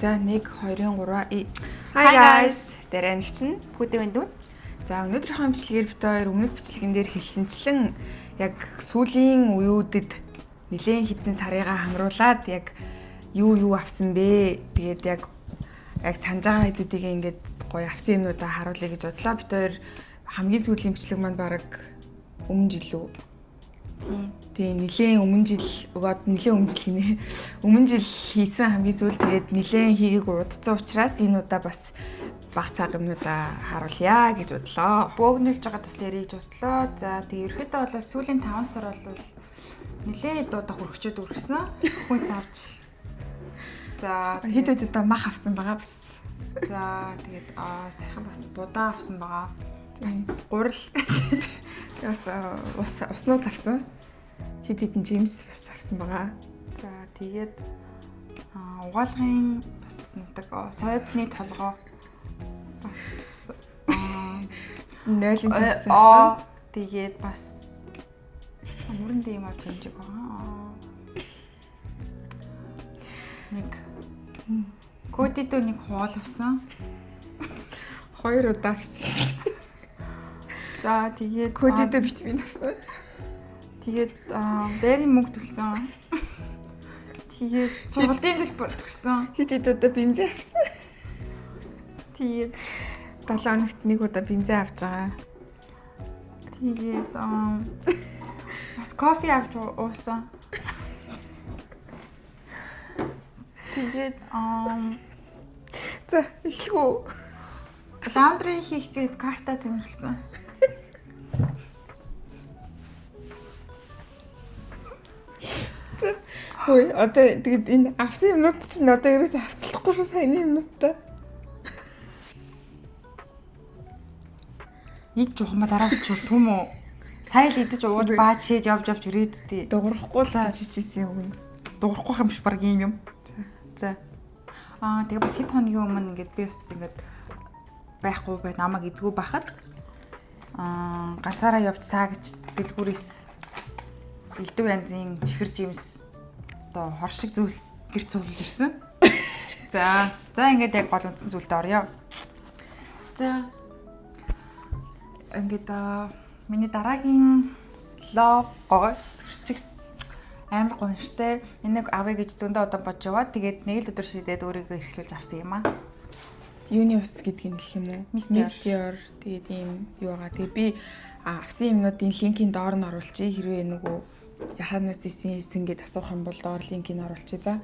За 1 2 3 Hi Hi guys. Дараа нэг чинь. Пүдэ дүү. За өнөөдрийнхөө бичлэгээр бид хоёр өмнөх бичлэгэн дээр хэлсэнчлэн яг сүүлийн үеүүдэд нэлээн хэдэн сарыгаа хамруулад яг юу юу авсан бэ? Тэгээд яг яг санаж байгаа хэдүүдийг ингээд гоё авсан юмнуудаа харуулъя гэж бодлоо. Бид хоёр хамгийн сүүлийн бичлэг маань баг өмнө жил үү? Тийм. Тийм нилээн өмнө жил өгөөд нилээн өмнө жил гинэ. Өмнө жил хийсэн хамгийн сүүл тэгээд нилээн хийгээг удацсан учраас энэ удаа бас баг саг юмнуудаа харуулъя гэж бодлоо. Бөөгнүүлж байгаа тус ярих гэж бодлоо. За тэгээ ерөөхдөө бол сүүлийн 5 сар бол нэлээд удаа хөргөчөөд үргэсэн. Хүнс авч. За Хэд хэд удаа мах авсан байгаа бас. За тэгээд сайхан бас будаа авсан байгаа. Бас гурил. Бас ус уснууд авсан. Хэд хэдэн жимс бас авсан байгаа. За тэгээд угаалгын бас нэгдэг соёдны толгой бас Нойлын тас авсан. Тэгээд бас нүрэндээ юм авч хэмжээг байгаа. Нэг кодидо нэг хуул авсан. Хоёр удаа авсан шүү дээ. За тэгээд Кодидо витамин авсан. Тэгээд дайрын мөнгө төлсөн. Тэгээд сургуулийн төлбөр төлсөн. Хэд хэд удаа бензин авсан. Тэгээд 7 хоногт нэг удаа бензин авч байгаа. Тэгээд бас кофе авч уусан. Тэгээд За эхлэх үү? Laundry хийх гээд карта зэмлсэн. Хөөе, одоо тэгээд энэ авсан юмнууд чинь одоо ерөөсөө авцлахгүй шүү саяны юмнуудтай. Ид жухам дараа авчвал түм үү? Сая л идэж ууж бааж шээж явж явж ирээд тий. Дуурахгүй л гэж хийсэн юм. Дуурахгүй юм биш баг юм юм. За. Тэгээ бас хэд хоногийн өмнө ингээд би бас ингээд байхгүй бай намайг эзгүй байхад ганцаараа явж саа гэж дэлгүүрээс элдв янзын чихэр жимс одоо хор шиг зүйлс гэр цуглаж ирсэн. За. За ингээд яг гол үндсэн зүйлд оръё. За. Ингээд миний дараагийн love гоо сүрчиг амар гонштой. Энийг авъя гэж зөндөө удаа бодж яваа. Тэгээд нэг л өдөр шийдээд өөрийгөө эрхлүүлж авсан юм аа. Юуны ус гэдгийг хэлэх юм уу? Miss Dior. Тэгээд ийм юу байгаа. Тэгээд би авсан юмнуудын линкийн доор нь оруулчих. Хэрвээ нөгөө яханаас исэн исэн гэд асуух юм бол доор линкийг оруулчих. За.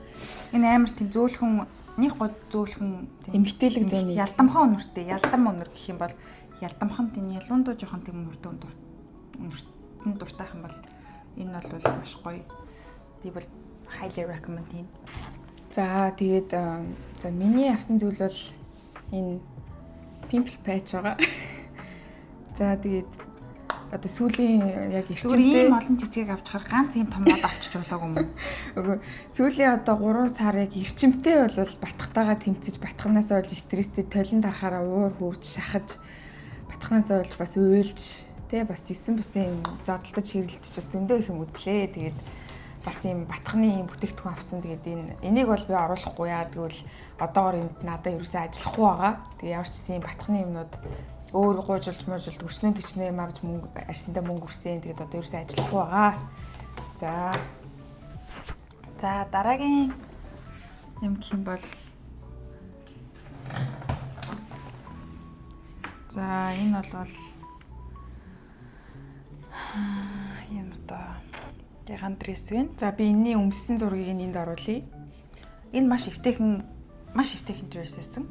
Энэ амар тийм зөөлхөн нэг гоо зөөлхөн тийм Эмгтээлэг зүүн ялдамхан үнэртэй. Ялдам үнэр гэх юм бол ялдамхан тийм ялундуу жоохон тийм үнэртэй үнэртэн дуртай юм бол энэ бол маш гоё. Би бол highly recommend хийн. За тэгээд за миний авсан зүйл бол энэ pimple patch байгаа. За тэгээд одоо сүүлийн яг Зүгээр эрчимтэй ийм олон жижиг авчихаар ганц ийм том мод авчиж болоогүй юм уу? Үгүй сүүлийн одоо 3 сар яг эрчимтэй бол батхтайгаа тэмцэж батханаас болж стресстэй толон тарахаараа уур хурж шахаж батханаас болж бас уйлж тэ бас 9 бусын юм зодолдож хэрэлдэж бас зөндөө их юм үзлээ. Тэгээд бас юм батхны юм бүтээгдэхүүн авсан. Тэгээд энэ энийг бол би оруулахгүй яа гэвэл одоогор энд надад ерөөсөө ажиллахгүй байгаа. Тэгээд ямар ч тийм батхны юмнууд өөр гуйжулж муужулд өчнөө төчнөө юм авч мөнгө арсандаа мөнгө үрсэн. Тэгээд одоо ерөөсөө ажиллахгүй байгаа. За За дараагийн юм гэх юм бол за энэ бол юм одоо ягаан дресс байна. За би энэний өмссөн зургийг нь энд оруулъя. Энэ маш эвтэйхэн дресс байсан.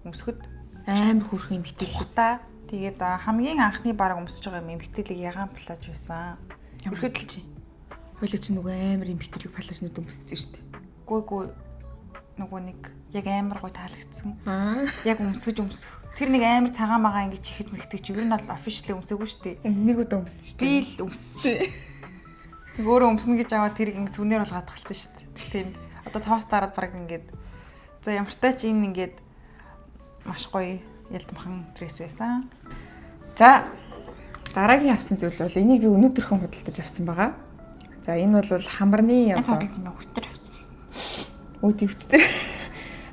Өмсөхөд Амар хөөрхөн юм битэлээ. тухтай. Тэгээд хамгийн анхны бараг өмсөж байгаа юм эмгтээлэг ягаан плаж байсан. Ямар хөдөл чи. Хойлоо чи нөгөө амар юм битэлэг палажнууд өмссөн шүү дээ. Ггүй нөгөө нэг яг амар гой таалагдсан. Аа. Яг өмсгөж өмсөх. Тэр нэг амар цагаан магаа ингэж ихэд мэгдэг чи ер нь бол officially өмсөөгүй шүү дээ. Нэг удаа өмссөн шүү дээ. Би л өмссөн шүү дээ. Нэг өөрөө өмснө гэж аваад тэрийг ингэ сүнээр бол гадгалсан шүү дээ. Тийм. Одоо тоос дараад баг ингээд за ямар ч тач энэ ингээд маш гоё ялдамхан дресс байсан. За дараагийн авсан зүйл бол энийг би өнөөдөрхөн худалдаж авсан байгаа. За энэ бол хамарны Янз одоо худалдан юм хүстэр авсан. өө төвчтөр.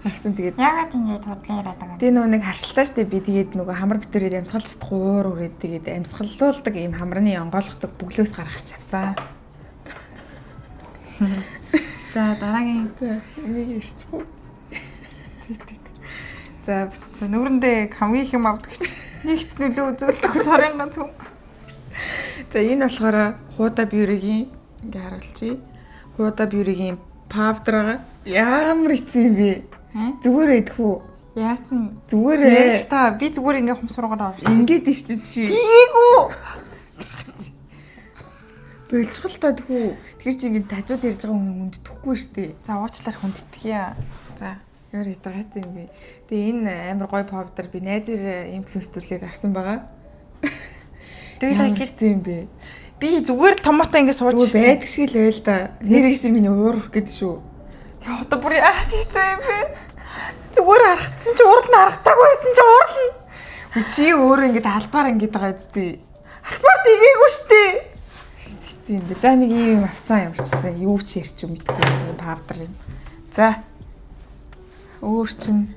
Авсан тэгээд Яагаад ингэж худлаа яриад байгаа юм? Тэгээ нөгөө нэг харшилтаа штэ би тэгээд нөгөө хамар битүүрээр амьсгалж чадахгүй уур үрээд тэгээд амьсгаллуулдаг ийм хамарны онгойлгодог бүглөөс гаргаж авсан. За дараагийн За энийг ирчих үү? зэтг. За бас За нүрэндээ хамгийн их юм авдаг чи. Нэг ч нөлөө үзүүлдэг цорын ганц хүн. За энэ болохоор Huda Beauty-гийн ингээ харуулчих. Huda Beauty-гийн powder байгаа. Ямар хэцүү юм бэ? Зүгээр идэх үү? Яасан? Зүгээр Ярил та би зүгээр ингээ хумсруугаар орсон. Ингээд нь штэ чи. Тийгүү. Болцгол та тхүү. Тэр чи ингээд тажууд ярьж байгаа хүн хүндэтгэхгүй штэ. За уучлаар хүндэтгэе. За. Ямар ядаргаатай юм бэ? Тэгээ энэ амар гоё powder би найзаар инфлюенсерлээд авсан байгаа. Do you like Ямар it? хэцүү юм бэ? Би зүгээр л томото ингээ сууж Зүгээр ирсэн. байдаг шиг л байл та. Нэрээс миний уур хүрэх гээд шүү. Яа одоо бүр яас хэцүү юм бэ? Зүгээр харагдсан чи урал нь харагдаагүй байсан чи урал нь Үгүй чи өөрөө ингээд албаар ингээд байгаа үсттэй. албаар дэгээгүй штэ. Хэцүү юм бэ. За нэг ийм юм авсан ямар ч гэсэн юу ч ярьч юм мэдгүй юм powder юм. За. Өөр чин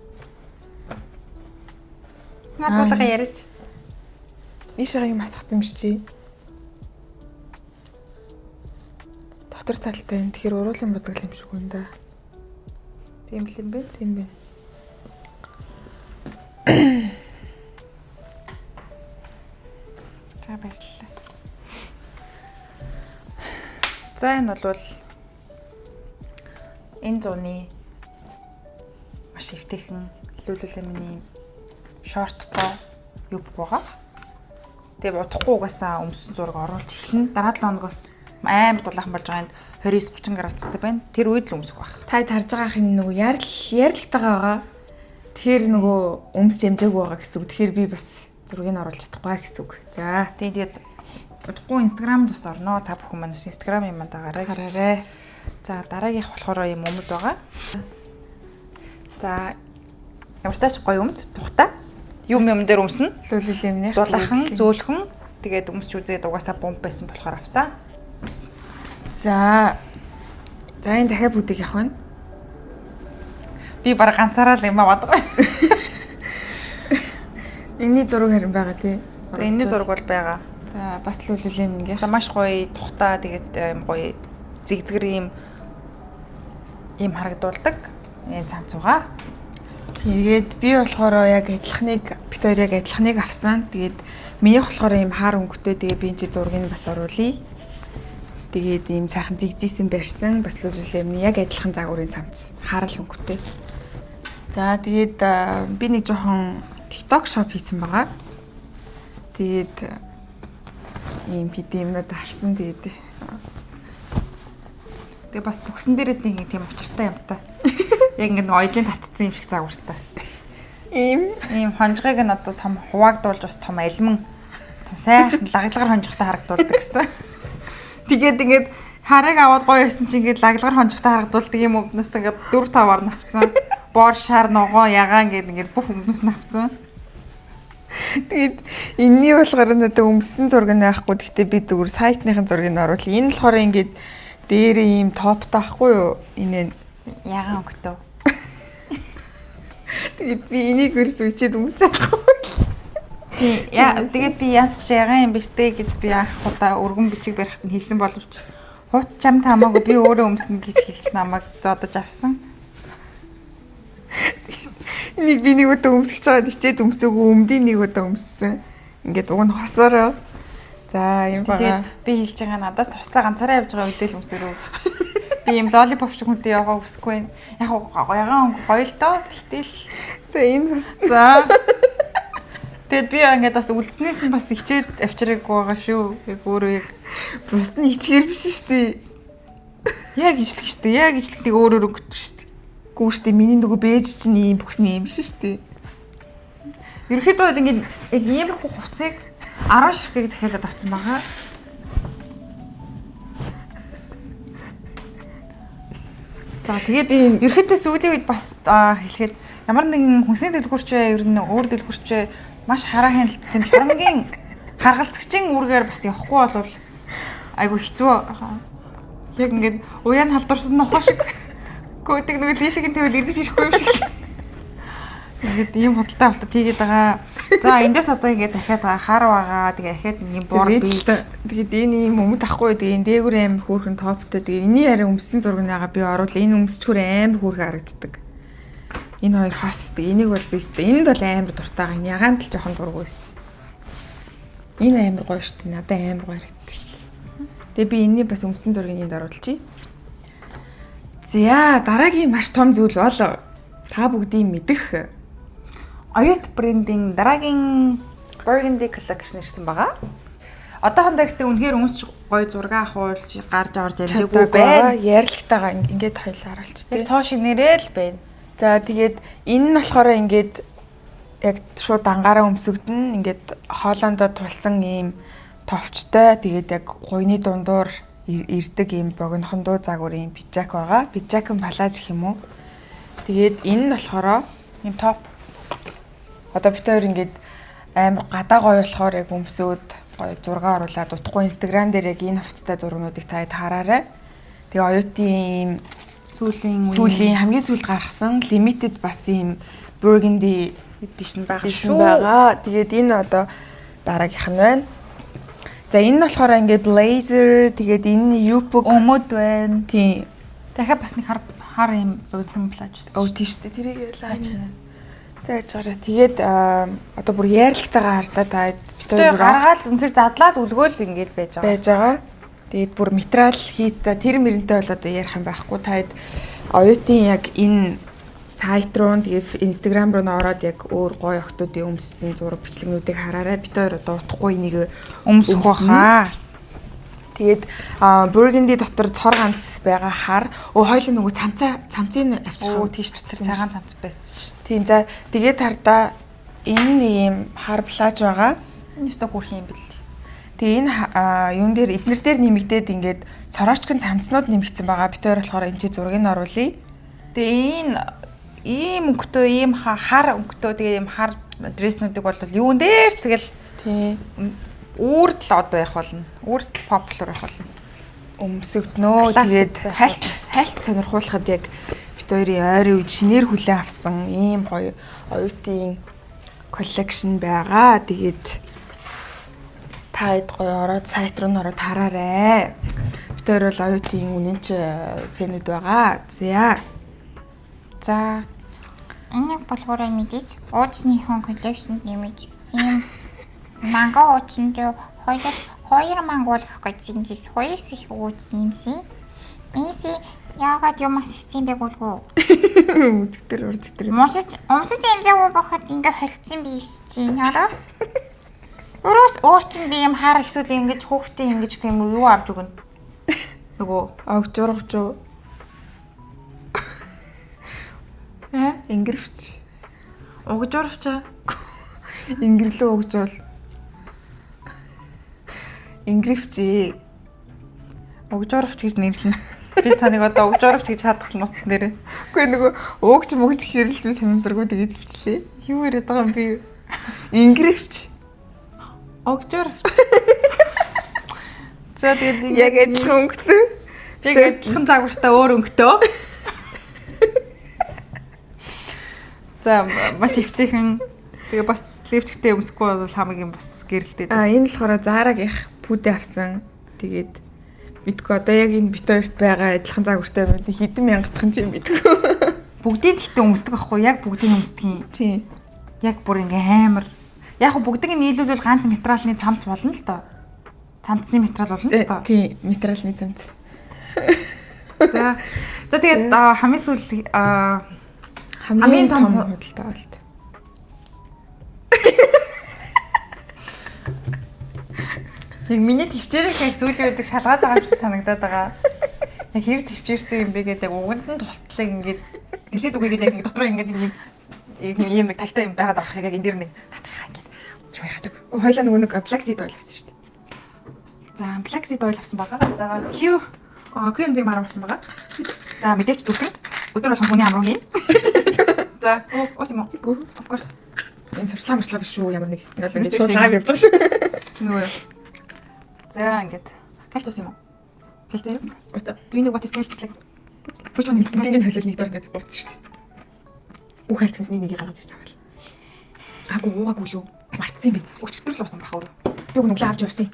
Наадуулга яриач. Ийшээ юм асгацсан юм шиг чи. Дотор талтай юм. Тэгэхээр уруулын будаг юм шиг байна да. Тийм л юм бэ? Тийм байна. За баярлалаа. За энэ бол энэ зууны маш эвтэйхэн Lululemon-ы шорттой юб байгаа. Тэгээ удахгүй угаасаа өмсөн зураг оруулж эхэлнэ. Дараа 7 хоногоос амар дулаахан болж байгаа энд 29 30 градустай байна. Тэр үед л өмсөх байх. Та харж байгаа хин нөгөө ярил ярилтайгаа байгаа. Тэгэхээр нөгөө өмсч амжаагүй байгаа гэсэн үг. Тэгэхээр би бас зургийг оруулж чадахгүй гэсэн үг. За Тийм тэгээд удахгүй Instagram-д бас орноо. Та бүхэн маань бас Instagram юм дагаарай. хараарай. За дараагийнх болохоор юм өмд байгаа. За ямар тач гоё өмд тухтай. Юм юм дээр өмснө. Lululemon-ийн Дулаахан, зөөлхөн тэгээд өмсч үзээд угаасаа бомб байсан болохоор авсан. За. За энэ дахиад бүдэг явах байна. Би баг ганцаараа л юм аваад байгаа. Энийний зураг харин байгаа тий. Тэгээ энэний зураг бол байгаа. За бас Lululemon-гийн. За маш гоё тухтай тэгээд юм гоё зигзгэр юм юм харагдуулдаг. Энэ цамцугаа. Тэгээд би болохоор яг адилхныг бит хоёр яг адилхныг авсан. Тэгээд минийх болохоор ийм хар өнгөтэй. Тэгээд би энэ чи зургийг бас оруулъя. Тэгээд ийм сайхан зигзийсэн барьсан. Бас Lululemon-ы яг адилхан загварын цамц. Хар л өнгөтэй. За тэгээд би нэг жоохон TikTok shop хийсэн байгаа. Тэгээд ийм хэдийн юмнууд авсан. Тэгээд Тэгээ бас бүхсэн дээрээ нэг тийм учиртай юмтай. Яг ингээд нэг оёлын татцсан юм шиг загвартай. ийм Ийм хонжгыг нь одоо том хуваагдуулж бас том алиман том сайхан лаглагар хонжихтай харагдуулдаг гэсэн. Тэгээд ингээд харыг аваад гоё байсан чинь ингээд лаглагар хонжихтай харагдуулдаг юм өвднөөс ингээд 4 5-аар нь авцсан. Бор шар ногоо ягаан гээд ингээд бүх өвднөөс нь авцсан. Тэгээд энэний болохоор надад өмссөн зураг нь байхгүй. Гэхдээ би зүгээр сайтныхын зургийг нь оруулъя. Энэ болохоор ингээд дээр ийм топтой ахгүй юу? Энэ Ягаан өнгөтөө. Тэгээд би энийг өрс үчихэд өмсч чадахгүй. Тий. Яа тэгээд би янз ч ягаан юм биш дээ гэж би анх удаа өргөн бичиг барихт нь хэлсэн боловч хууц чамд хамаагүй би өөрөө өмснө гэж хэлж намайг зодож авсан. Энийг би нэг удаа өмсөж байгаад хичээд өмсөөгүй өмдийн нэг удаа өмссөн. Ингээд уг нь хосоороо. За юм байгаа. Тэгээд би хэлж байгаа надаас туслаа ганцаараа явж байгаа үедээ л өмсөрөө гэж. Би юм лолипоп шиг хүнтэй яваа хүсэхгүй байна. Яг ягаан өнгө гоё л доо. Тэгтэл За энэ бас за. Тэгээд би ингээд бас үлдснээс нь бас хичээд авчираагүй байгаа шүү. Яг өөрөө яг бус нь ичгээр биш шүү дээ. яг ижлэх шүү дээ. Яг ижлэхийг өөр өөр өнгөт шүү дээ. Гүү шүү дээ. Миний нөгөө бэж чинь ийм бүхсний юм биш шүү дээ. Ерөнхийдөө бол ингээд яг иймэрхүү хувцсыг 10 ширхгийг захиалаад авсан байгаа. За тэгээд ерөнхийдөө сүүлийн үед бас хэлэхэд ямар нэгэн хүнсний дэлгүүрч бай, ер нь өөр дэлгүүрч бай маш хараа хяналт тийм шоронгийн харгалзагчийн үүргээр бас явахгүй болвол айгүй хэцүү. Яг ингээд уян халдварсан нохоо шиг гүйдэг нэг лишиг нь тэгвэл эргэж ирэхгүй юм шиг. Ингээд ийм худалдаа авалт хийгээд байгаа. За эндээс одоо ингээд дахиад хар байгаа. Тэгээ дахиад ийм бор бий. Тэгээд энэ ийм өмд ахгүй. Тэгээ энэ дээгүр амар хөөрхөн топтой. Тэгээ энэний харин өмссөн зураг нэга би оруул. Энэ өмсчхөр амар хөөрхөн харагддаг. Энэ хоёр хос. Тэгээ энийг бол би өстэй. Энд бол амар дуртай байгаа. Энэ ягаан тал жоохон дургу байсан. Энэ амар гоё шүү дээ. Надад амар гоё харагддаг шүү дээ. Тэгээ би энэний бас өмссөн зургийг энд оруулчих. За дараагийн маш том зүйл бол та бүгдийн мэдэх Оюут брендинг дараагийн Burgundy collection ирсэн байгаа. Одоохондоо ихтэй үнэхээр өмсч гоё зураг авахулж гарч орж амжаагүй байна. Ярилгатайгаа ингээд хоёлаа харуулчих Яг цоо шинээрээ л байна. За тэгээд энэ нь болохоор ингээд яг шууд дангаараа өмсөгдөн ингээд хоолондоо тулсан ийм товчтой тэгээд яг гуйны дундуур ирдэг ийм богинохон дуу загварын пиджак байгаа. Пиджак нь палаж гэх юм уу. Тэгээд энэ нь болохоор Ийм топ. Одоо бид хоёр ингээд амар гадаа гоё болохоор яг өмсөөд гоё зураг оруулаад утгагүй Instagram дээр яг энэ хувцастай зургнуудыг та хэд хараарай. Тэгээ оюутын ийм Сүүлийн сүүлийн хамгийн сүүлд гаргасан limited бас ийм burgundy edition байгаа edition шүү. байгаа. Тэгээд энэ одоо дараагийнх нь байна. За энэ нь болохоор ингээд blazer тэгээд энэ нь юбок Өмөд байна. тийм Дахиад бас нэг хар хар ийм богинохон плаж байсан. өө тийм шүү дээ. Тэрийг ялаач. За яж гараа. Тэгээд одоо бүр яарлагтайгаа хардаа та бид Тэгээ хоёр бүр гаргаал үнэхээр задлаад үлгөөл ингээд байж байгаа. байж байгаа. Тэгээд бүр материал хийцдээ тэр мөрөнтэй бол одоо ярих юм байхгүй. Та хэд оюутын яг энэ сайт руу тэгээд Instagram руу н ороод яг өөр гоё охтуудын өмссөн зураг бичлэгнүүдийг хараарай. Бид хоёр одоо утгагүй энийг Өмсөх өмснө. баха. Тэгээд Burgundy дотор цор ганц байгаа хар. Өө хоёул нөгөө цамцаа цамцыг авчрах. Өө тийш дотор цагаан цамц байсан шүү. Тийм за тэгээд хардаа энэ нэг юм хар плаж байгаа. Энэ өстө хүрх юм бэл. Тэгээ энэ юун дээр эднэр дээр нэмэгдээд ингээд сорочкын цамцнууд нэмэгдсэн байгаа. Бид хоёр болохоор энэ чи зургийг нь оруулъя. Тэгээ энэ ийм өнгөтэй ийм хар өнгөтэй тэгээ ийм хар дреснүүдийг бол юун дээр ч тэгэл Тийм. үүрдэл одоо явах болно. Үүрдэл популяр явах болно. Өмсөгднөө. Классик Тэгээд байх хальт хальт сонирхуулахад яг бид хоёрын ойрын үед шинээр хүлээн авсан ийм гоё оюутын коллекшн байгаа. Тэгээд та хэд гоё ороод сайт руу н ороод хараарэ. Бид хоёр бол оюутын үнэн ч фэнүүд байгаа. За. За Энийг болгоорой мэдээж ууцныхон коллекшнд нэмэж ийм манга ууцанд хоёр манга болох гэсэн гэж хоёр их ууц нэмсэн. Энэс яагаад юм асуусан бэ гүлгүү? Өдөртөр урдтөр. Умсаж амжаагүй байхад ингээ холцсон биш чинь хараа. Өрөөс өөр чинь би юм хар эсвэл ингэж хүүхдээ ингэж гэх юм уу юу авч өгнө? Нөгөө Огж ургаж уу? ээ Ингэрвч. угжуурвчаа. Ингэрлөө өгжүүл. Ингэрвч. Угжуурвч гэж нэрлэнэ. Би таныг одоо угжуурвч гэж хадгална утсан дээр. Үгүй нөгөө өөгч мөгч хэрэл би санамсаргүй тэгээд хэлчлээ. Юу яриад байгаа юм би? Ингэрвч. Угжуурвч. За тэгээд Яг адилхан өнгөтэй. Яг адилхан загвартай өөр өнгөтөө. За маш эвтэйхэн. Тэгээ бас левчгтэй өмсөхгүй бол хамаг юм бас гэрэлтэй. А энэ болохоор Зара-гийнх пүүдээ авсан. Тэгээд мэдгүй одоо яг энэ бит хоёрт байгаа адилхан загвартай юм хэдэн мянгатхан ч юм мэдгүй. Бүгдийг гэхдээ өмсдөг байхгүй яг бүгдийг өмсдөг юм. Тийм. Яг бүр ингээ амар. Яг хөө бүгдийг нийлүүлвэл ганц материалны цамц болно л доо. Цамцны материал болно л доо. Тийм, материалны цамц. За. За тэгээд хамгийн сүүл Хамгийн том том худалдаа авалт. Яг миний төвчээрэх яг сүүлийн үед шалгаад байгаа юм шиг санагдаад байгаа. Яг хэр төвчээрсэн юм бэ гэдэг яг уганд нь тултлаг ингээд дэлээд үгүй гэдэг яг дотроо ингээд юм юм нэг тагтай юм байгаад байгаа яг энэ дэр нэг татгаа ингээд юу яадаг. Хойлоо нөгөө нэг Black Seed oil авсан шүү дээ. За Black Seed oil авсан байгаа. За Q Q-ийн марам авсан байгаа. За мэдээч зүрхэнд өдөр болгон хүний амруу хийн. За ус юм уу? Үгүй. Of course. Энэ сурчлаа мөрчлаа биш шүү ямар нэг. Энэ бол Ерөөсөө ингээд шууд лайв явж байгаа шүү. Нөгөө. За ингээд кальц ус юм уу? Кальц юм. Уцаа. Do you know what is кальц? Which one is Бүгдийг нь холиол нэгдүгээр ингээд ууцсан шүү дээ. Бүх хайрцагны нэгийг гаргаж ирж байгаа л. Аагүй уугаагүй лүү. Мартсан юм би. Өчигдөр л уусан бах өөр. Би уг нүглээ авч явсан.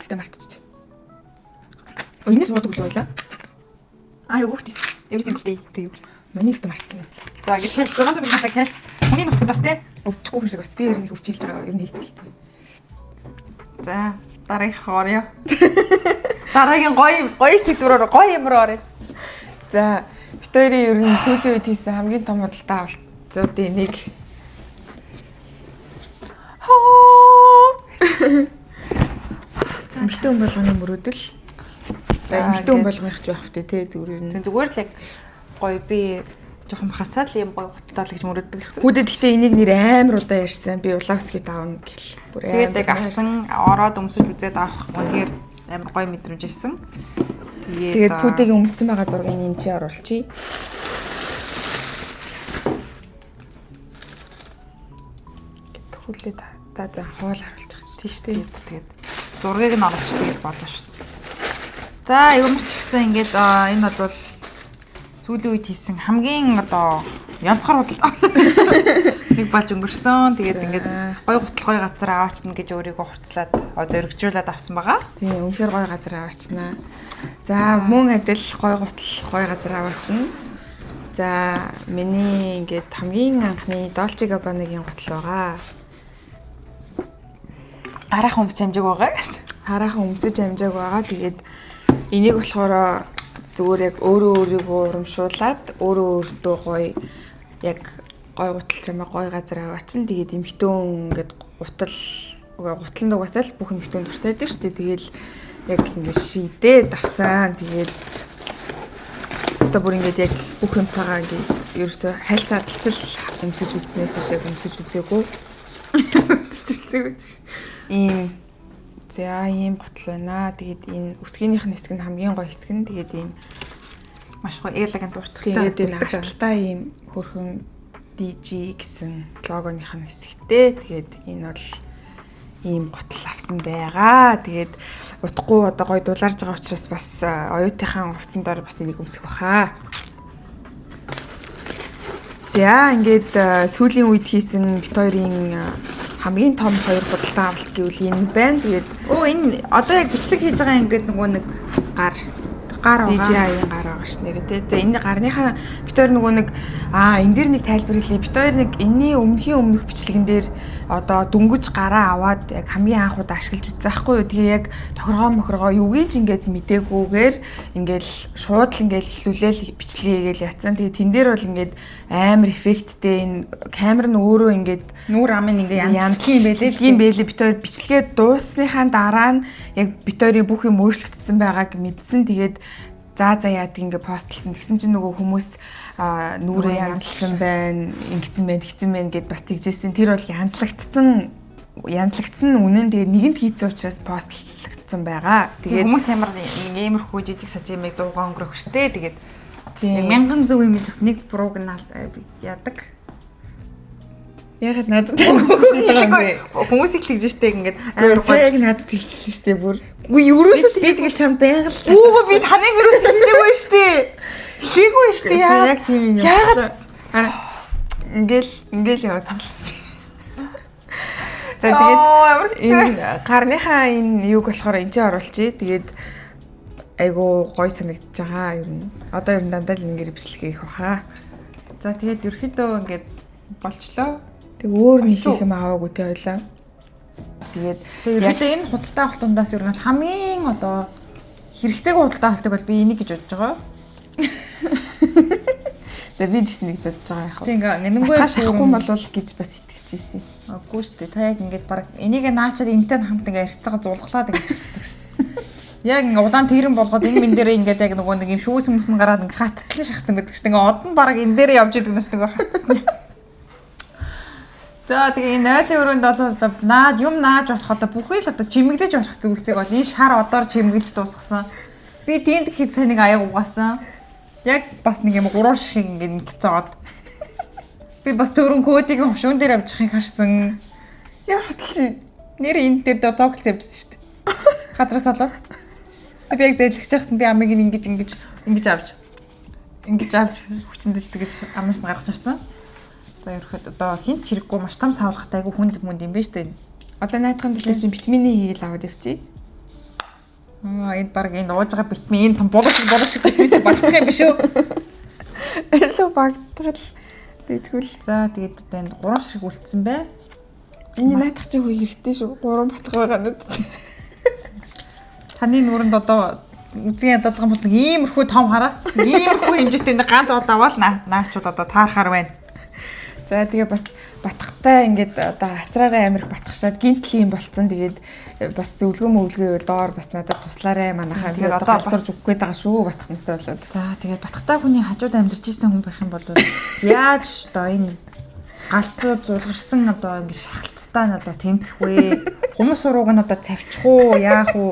Гэтэ мартчих. Энэс уудаг л байлаа. Аа өгөхт ис. Every single day тэг юу. Миний ихтэй мартсан юм. За гэж хэлсэн. 600 мянга хэлц. Хүний нутагт бас те. Өвчихгүй юм шиг бас би ер нь их өвчилж байгаа юм хэлдэг л. За дараагийнх руу оръё. Дараагийн гоё гоё сэдвээр гоё юм руу оръё. За бит хоёрын ер нь сүүлийн үед хийсэн хамгийн том худалдаа авалтуудын нэг эмэгтэй хүн болгоны мөрөөдөл. За эмэгтэй хүн болгоных ч байх вэ те зүгээр ер нь. Зүгээр л яг гоё би жоохон хасаа л юм гоё гутал гэж мөрөөддөг гэсэн. Гүдэ гэхдээ энийг нэр амар удаа ярьсан. Би улаан өсгийд авна гэл. Бүр тэгээд яг авсан ороод өмсөж үзээд авах үнэхээр амар гоё мэдрэмж ирсэн. Тэгээд пүдэгийн өмссөн байгаа зургийг энэ чи оруулчих. Төхүүлээ та. За за хоол харуулж байгаа. Тийм шүү дээ. Тэгээд зургийг нь оруулчих болно шүү дээ. За ямар ч гэсэн ингээд энэ бол сүүлийн үед хийсэн хамгийн одоо янзгар худалдаа нэг болж өнгөрсөн. Тэгээд ингээд гоё гутал гоё газар аваачна гэж өөрийгөө хувцлаад зоригжуулаад авсан байгаа. Тийм үнэхээр гоё газар аваачна. За мөн адил гоё гутал гоё газар аваачна. За миний ингээд хамгийн анхны Dolce Gabbana-гийн гутал байгаа. Хараахан өмсөж амжааг байгаа гэж. Хараахан өмсөж амжааг байгаа. Тэгээд энийг болохоор зүгээр яг өөрөө өөрийгөө урамшуулад өөрөө өөртөө гоё яг гоё гутал чамаа гоё газар аваачин. Тэгээд эмхтэн ингээд гутал гутланд угаасаа л бүх эмхтэн дуртай байдаг шүү дээ. Тэгэл яг ингээд шийдээд авсан. Тэгээд одоо бүр ингээд яг бүх юмтайгаа ингээд ерөөсөө хайлцаадalchil өмсөж үзнээс шиг өмсөж үзээгүй. Өмсөж үзээгүй. Ийм за ийм гутал байна. Тэгээд энэ өсгийнийх нь хэсэг нь хамгийн гоё хэсэг нь. Тэгээд ийм маш гоё elegant урталтай. Тэгээд энэ арталтай ийм хөрхөн DG гэсэн логоных нь хэсэгтэй. Тэгээд энэ бол ийм гутал авсан байгаа. Тэгээд утгагүй одоо гоё дулаарж байгаа учраас бас оюутынхаа хувцсан доор бас энийг өмсөх баха. За ингээд сүүлийн үед хийсэн бит хоёрын хамгийн том хоёр худалдан авалт гэвэл энэ байна. Тэгээд энэ одоо яг бичлэг хийж байгаа ингээд нөгөө нэг гар байгаа. DJI-ийн гар байгаа ш нэрээ тий. За энэ гарныхаа бит хоёр нөгөө нэг энэ дээр нэг тайлбар хэлье. Бит хоёр нэг энэний өмнөхийн өмнөх бичлэгэн дээр одоо дөнгөж гараа аваад яг хамгийн анх удаа ашиглаж үзсэн байхгүй юу. Тэгээ яг тохиргоо мохиргоо юугийн ч ингээд мдэггүйгээр ингээд шууд л ингээд эхлүүлээл бичлэг хийгээл ятсан. Тэгээ тэн дээр бол ингээд амар эффекттэй энэ камер нь өөрөө ингээд нүүр амын ингээд янзлах юм байлээ л юм байлээ. Бит хоёр бичлэгээ дууссныхаа дараа нь яг бит хоёрын бүх юм өөрчлөгдсөн байгааг мэдсэн. Тэгээд за яадаг ингээд постлсан. Тэгсэн чинь нөгөө хүмүүс нүрээ янзлсан байна, ингэсэн байна, тэгсэн байна гэд бас тэгжээсэн. Тэр бол янзлагдсан үнэн. Тэгээд нэгэнт хийцэн учраас постлагдсан байгаа. Тэгээд хүмүүс ямар иймэрхүү жижиг сажиг юмыг дуугаа өнгөрөх штэ. Тэгээд мянган зөв юм хийж нэг бурууг нь яадаг. Ягаад надад хэлэхгүй хүмүүсийг л тэгж штэ ингээд амар гоё яг надад хэлчихсэн штэ бүр. Үгүй ерөөсөө би тэгэл чам байнга л Үгүй би таныг ерөөсөө хэлээгүй штэ. Хэлээгүй штэ яагаад яг тийм юм. Яагаад ингээл яваад тавлаа. За тэгээд энэ гарныхаа энэ юуг болохоор энэ ч оруулчих. Тэгээд айгуу гоё санагдаж байгаа ер нь. Одоо ер нь дандаа л ингээд бичлэг хийх баха. За тэгээд ерөөхдөө ингээд болчлоо. Тэг өөр нэг хийх юм аваагүй те ойлаа. Тэгээд ерөөхдөө энэ худалдаа авалтундаас ер нь хамгийн одоо хэрэгцээгүй худалдаа авалтыг бол би энийг гэж бодож байгаа. За би ч гэсэн нэг бодож байгаа яах вэ? Тэг ингээ нэггүй шахахгүй болвол гэж бас итгэж ирсэн. Үгүй шүү дээ. Та яг ингээд баг энийг наачаад энтэй хамт ингээ арьстайгаа зулглаад ингээ авчдаг шүү дээ. Яг ингээ улаан тэрэн болгоод энэ мэн дээрээ ингээд яг нөгөө нэг юм шүүс хүмүүс нь гараад ингээ хаттал шахацсан байдаг шүү дээ. Ингээ од нь баг энэ дээрээ явж идэг нас нөгөө хатсан. За тэгээ энэ нойлын өрөөнд бол нааж юм нааж болох одоо бүхий л одоо чимэглэж болох зүйлсийг бол энэ шар одоор чимэглэж дуусгасан. Би тийнд хэд сайн нэг аяг угаасан. Яг бас нэг юм гурван ширхэг ингээд нэгцэн од. Би бас төрөн кодыг хөвшүүн дээр авчихыг харсан. Яа хутал чи нэр энэ дээр зооглц явжсэн шүү дээ. Газраас олоод. Би яг зээлгэж байхад би амыг ингэж ингэж ингэж авч. Ингэж авч хүчиндэж тэгэж амнаас нь гаргаж авсан. За ерөөхдөө одоо хин ч хэрэггүй маш том савлгатай айгу хүнд мүнд юм байна штэ. Одоо наадхын төлөө чинь витамины хийгээл аваад явчих. Аа энд баг энэ ууж байгаа витамин энэ том болоо шиг болоо шиг би чи багтах юм биш үү? Илүү багтгал дэжгүүл. За тэгээд одоо энд 3 ширхэг үлдсэн бай. Энэ наадах чи хөө хэрэгтэй шүү. 3 батга байгаа нүд. Таны нүрэнд одоо үзгийн ядаад байгаа юм бол нэг иймэрхүү том хараа. Иймэрхүү хэмжээтэй нэг ганц од аваад наачуд одоо таархаар байна. За тэгээ бас батгатай ингээд одоо хацраараа амирх батгашаад гинтл юм болцсон. Тэгээд бас зөвлөгөө мөвлөгөө байвал доор бас надад туслаарай манайхаа. Тэгээд Тэгээд одоо одоо галзуурж өгөх гээд байгаа шүү батхнасаа болоод. За тэгээд батгатай хүний хажууд амьдарч ирсэн хүн байх юм бол яаж одоо энэ галзуу зулгарсан одоо ингэ шахалттай нь одоо тэмцэх вэ? Хумс урууг нь одоо цавчих уу? Яах уу?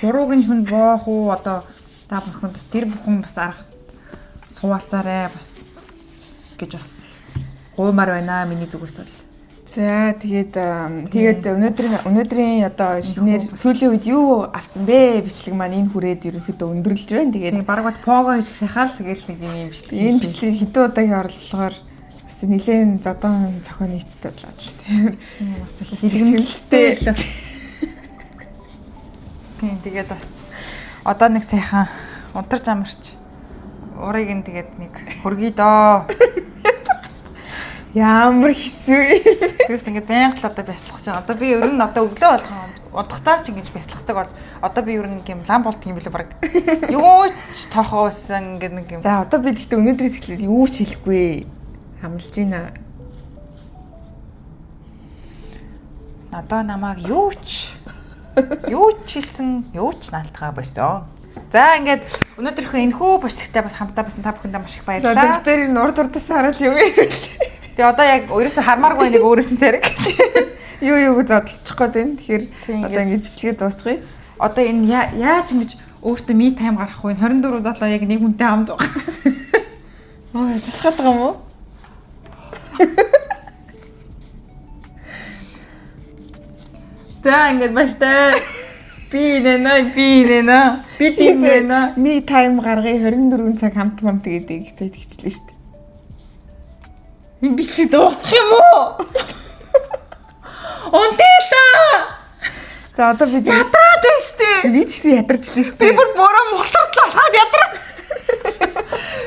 Урууг нь хүнд боох уу? Одоо та бүхэн бас тэр бүхэн бас арга суулцаарэ бас гэж бас гуймаар байна миний зүгээс бол. За тэгээд тэгээд өнөөдрийн одоо шинээр сүүлийн үед юу авсан бэ? Бичлэг маань энэ хүрээд ерөнхийдөө өндөрлөж байна. Тэгээд Тэгээ бараг бат пого шиг шахаал тэгэл нэг юм бичлэг. энэ бичлэгийг хэдэн удаагийн орлогоор бас нэлээд зодон зохион нийцтэй болоо л тийм. Тийм бас их Илгэнэлттэй. Тийм тэгээд бас одоо нэг сайхан унтарч амарч урыг нь тэгээд нэг хөргий доо. Ямар хэцүү юм. Би бас ингээд байнга л одоо бяцлах чинь. Одоо би ер нь одоо өглөө болгон удахтаа ч ингэж бяцлахдаг бол одоо би ер нь нэг юм лам болдго юм билээ баг. Юу ч тоохоо байсан ингээд нэг юм. За одоо би гэхдээ өнөөдрээс эхлээд юу ч хэлэхгүй. Хамлж байна. Одоо намайг юу ч хэлсэн, юу ч наалтгаа болсон. За ингээд өнөөдрийнхөө энэхүү бичлэгтээ бас хамтаа байсан та бүхэндээ маш их За баярлалаа. тэр нур дурдас хараад юм юм. Тэгээ одоо яг ерөөсө хармааргүй нэг өөрөө чинь цариг гэж. Юу юу зодолчих гээд байна. Тэгэхээр Тийм, одоо ингэж бичлэгээ дуусгая. Одоо энэ яаж ингэж өөртөө me time гаргах вэ? 24 7 яг нэг хүнтэй хамт байгаа гэсэн. Оо салхаад байгаа юм уу? За ингээд баяртай. Би нэ би нэ би тийм нэ. Me time гаргая 24 цаг хамт мамт гэдэг хэсэг тэгчлээ шүү дээ. Энэ бичлэг дуусах юм уу? Унтээ та. За одоо би Ядраад байна штэ. би ч гэсэн ядарчлаа шүү Би дээ. бүр бороо мултартлаа алхаад ядраа.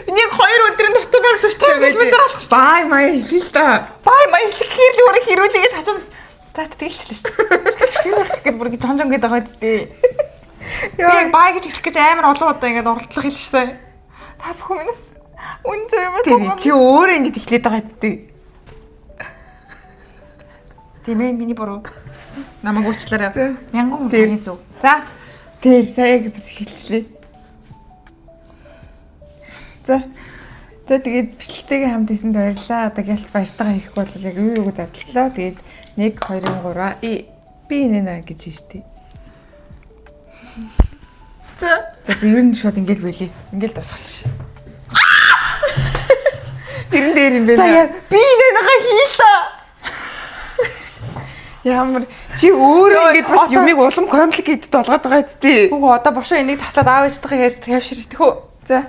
Нэг хоёр өдрийн дотор баг түштэй бэлмээр алхах штэ. Бай май хэлээ л та. Бай май хэлэхээр л өөрөө хэрүүлээгээд хажуунаас за тэгэлчлээ штэ. Тэгэд бүр ингэ жон жон гэдэг байгаа зү. Би яг бай гэж хэлэх гэж амар олон удаа ингэ оролдлого хэлчихсэн. Та бүхэн минь үн зөө юм Тэр чи өөрөө ингэж эхлээд байгаа зү. Тийм ээ миний буруу. Намайг уучлаарай. За. Мянган Тэр. хүний зөв. За Тэр сая яг бас эхэлчлээ. За. За тэгээд бичлэгтэйгээ хамт хийсэнд баярлалаа. Одоо гялс баяртайгаа хийхгүй бол яг юу юуг задлаа. Тэгээд 1 2 3 би нэ гэж хийж тээ. за За за ер нь шууд ингэж байлээ. Ингээл дуусгач. Тэрэн дээр юм байна. за яг би нэгээ хийлээ. Ямар чи өөрөө Йоо, ингэж бас одоо- юмыг улам complicated болгоод байгаа зү. Үгүй одоо бошоо энийг таслаад аав ээжтэйгээ ярьж тавшир идэх үү? За.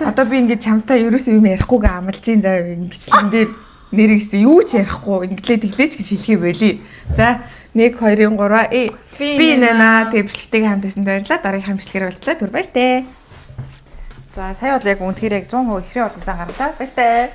Одоо би ингэж чамтай ерөөсөө юм ярихгүйгээ амлаж ин заа энэ бичлэгэн дээр нэрэгсэн юу ч ярихгүй инглээ тэглээч гэж хэлхий болий. За 1 2 3 Би би нана. нана тэг бичлэгтэйгээ хамт байсан баярлалаа. Дараагийн бичлэгээр уулзлаа. Түр баяртай. За сая бол яг үнэхээр яг 100% ихрийн орон зан гарлаа. Баяртай.